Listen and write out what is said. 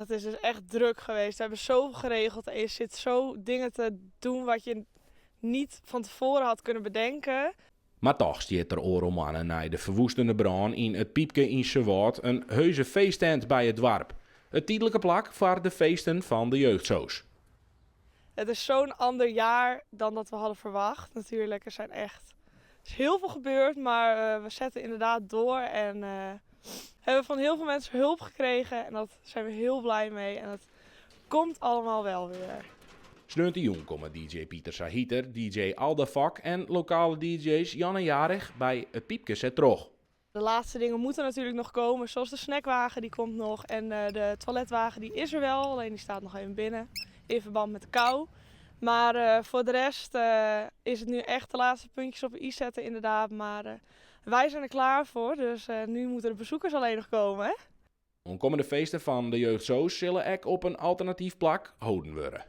Het is dus echt druk geweest. We hebben zoveel geregeld en je zit zo dingen te doen wat je niet van tevoren had kunnen bedenken. Mar dochs stiet der oardel moanne nei de ferwoestende brân yn It Pypke yn Suwâld in heuse feesttent by it doarp. It tydlike plak foar de feesten fan de jeugdsoos. Het is zo'n ander jaar dan dat we hadden verwacht natuurlijk. Er zijn echt er is heel veel gebeurd, maar we zetten inderdaad door en hebben van heel veel mensen hulp gekregen. En dat zijn we heel blij mee en dat komt allemaal wel weer. Sneontejûn komme DJ Pieter Sahiter, DJ Aldafak en lokale DJ's Jan en Jarich by It Pypke set troch. De laatste dingen moeten natuurlijk nog komen, zoals de snackwagen die komt nog en de toiletwagen die is er wel, alleen die staat nog even binnen in verband met de kou. Maar voor de rest is het nu echt de laatste puntjes op de i zetten inderdaad. Maar wij zijn er klaar voor, dus nu moeten de bezoekers alleen nog komen. Hè? Oankommende feesten fan de jeugdsoos sille ek op in alternatyf plak holden wurde.